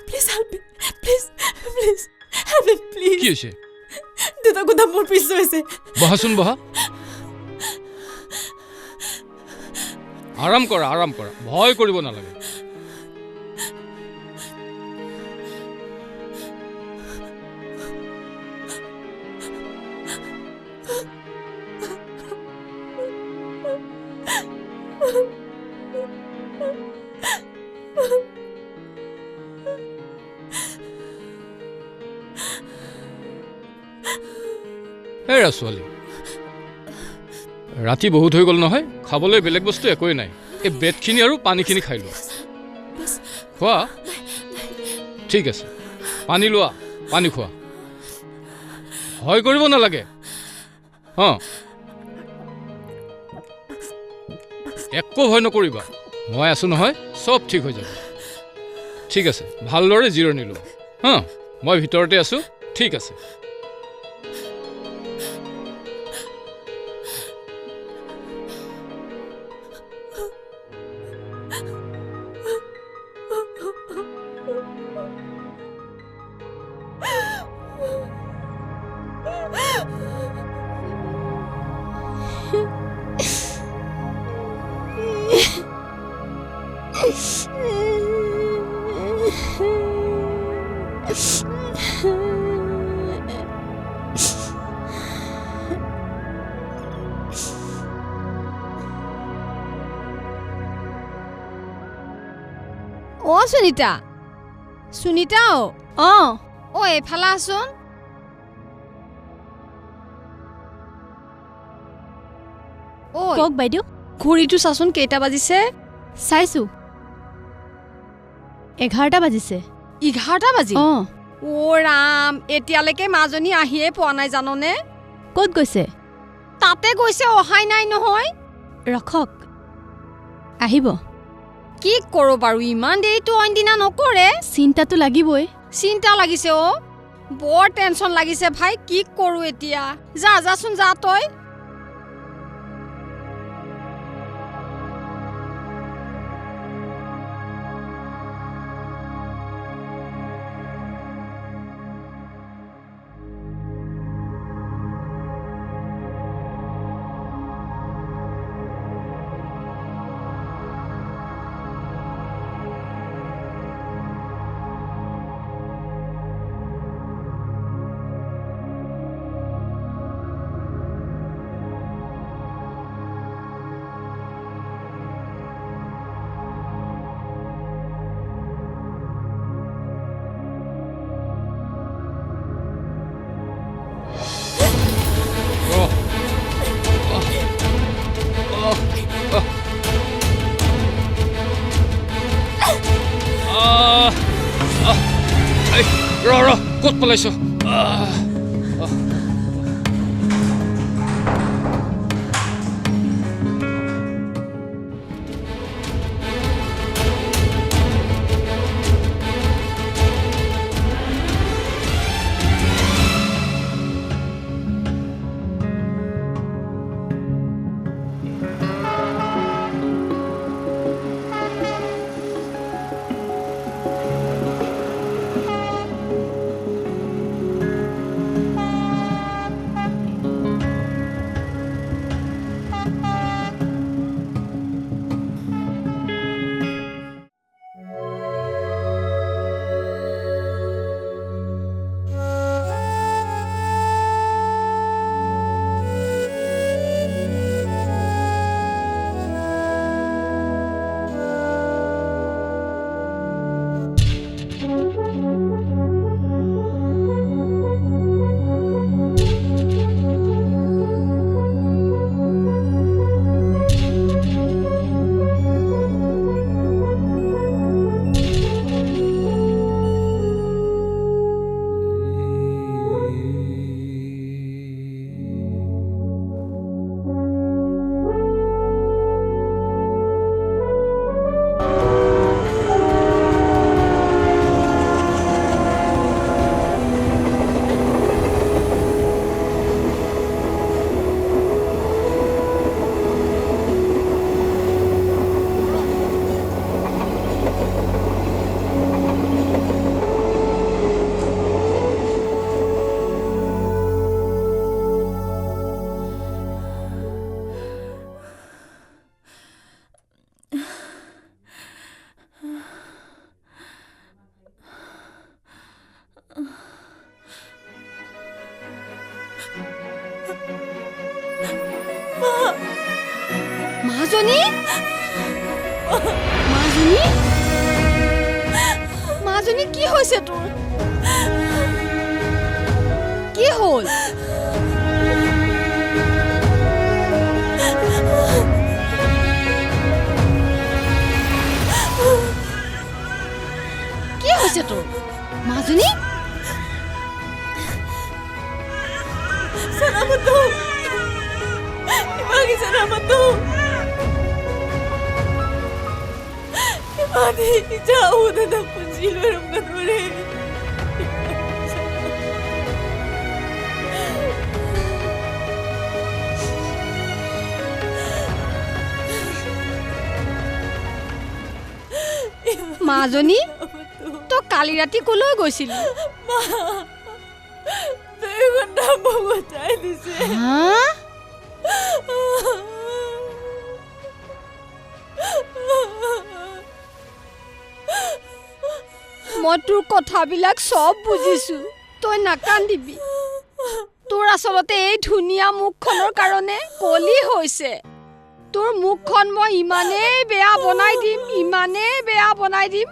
Please help me, please, please help me, please. কি হৈছে? দেউতা গোন্ধা মোৰ পিছ হৈছে। বহাচোন, বহা, আৰাম কৰা, আৰাম কৰা, ভয় কৰিব নালাগে। হেৰা ছোৱালী, ৰাতি বহুত হৈ গ'ল নহয়, খাবলৈ বেলেগ বস্তু একোৱেই নাই। এই বেডখিনি আৰু পানীখিনি খাই লোৱা। খোৱা, ঠিক আছে, পানী লোৱা, পানী খোৱা, ভয় কৰিব নালাগে। অঁ, একো ভয় নকৰিবা, মই আছোঁ নহয়, চব ঠিক হৈ যাব। ঠিক আছে, ভালদৰে জিৰণি লোৱা। হা, মই ভিতৰতে আছোঁ। ঠিক আছে। অ সুনীতা, সুনীতা, অ অ এইফালে আহচোন। কওক বাইদেউ। ঘড়ীটো চাচোন, কেইটা বাজিছে? চাইছো, 11টা বাজিছে। 11টা বাজি? অঁ। অ' ৰাম, এতিয়ালৈকে মাজনী আহিয়ে পোৱা নাই জাননে? ক'ত গৈছে? তাতে গৈছে, অহাই নাই নহয়। ৰখক, আহিব। কি কৰোঁ বাৰু, ইমান দেৰিতো অইন দিনা নকৰে। চিন্তাটো লাগিবই। চিন্তা লাগিছে অ', বৰ টেনশ্যন লাগিছে ভাই, কি কৰোঁ এতিয়া। যা যাচোন, যা তই। ক'ত পলাইছ? মাজনী, কি হৈছে তোৰ? কি হ'ল? কি হৈছে তোৰ মাজনী? মাজনী, তই কালি ৰাতি কলৈ গৈছিলি? মই তোৰ কথাবিলাক চব বুজিছো, তই নাকান্দিবি। তোৰ আচলতে এই ধুনীয়া মুখখনৰ কাৰণে কলি হৈছে। তোৰ মুখখন মই ইমানেই বেয়া বনাই দিম, ইমানেই বেয়া বনাই দিম,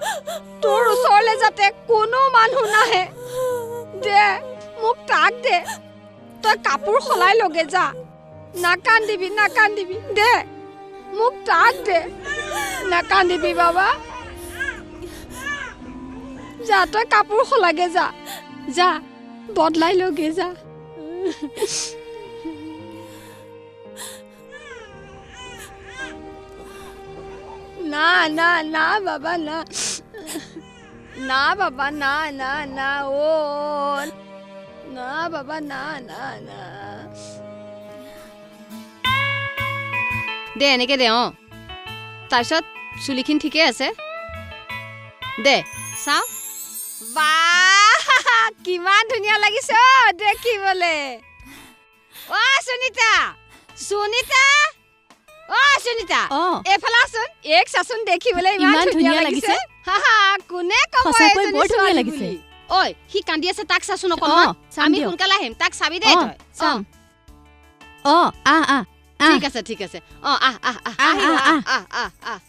তোৰ ওচৰলৈ যাতে কোনো মানুহ নাহে। দে মোক তাক দে, তই কাপোৰ সলাই লগে যা। নাকান্দিবি, নাকান্দিবি, দে মোক তাক দে। নাকান্দিবি বাবা, যা তই কাপোৰ সলাগে যা, যা বদলাই লগে যা। না না না বাবা, না না বাবা, না না না, ও না বাবা, না না না। দে এনেকে দে। অঁ, তাৰপিছত চুলিখিনি ঠিকে আছে দে, চাওঁ। বাহ, কিমান ধুনীয়া লাগিছে অ দেখিবলে। অ সুনীতা, সুনীতা, অ সুনীতা, এইফালে আচোন, এক চাচোন, দেখিবলৈ ইমান ধুনীয়া লাগিছে। কোনে ক'ব বৰ ধুনীয়া লাগিছে। ঐ, সি কান্দি আছে, তাক চাচোন অকণমান। আমি সোনকালে আহিম, তাক চাবি দেই তই। চাম। অ আহ আহ, ঠিক আছে, ঠিক আছে। অ আহ আহ আহ আহ আহ আহ আহ।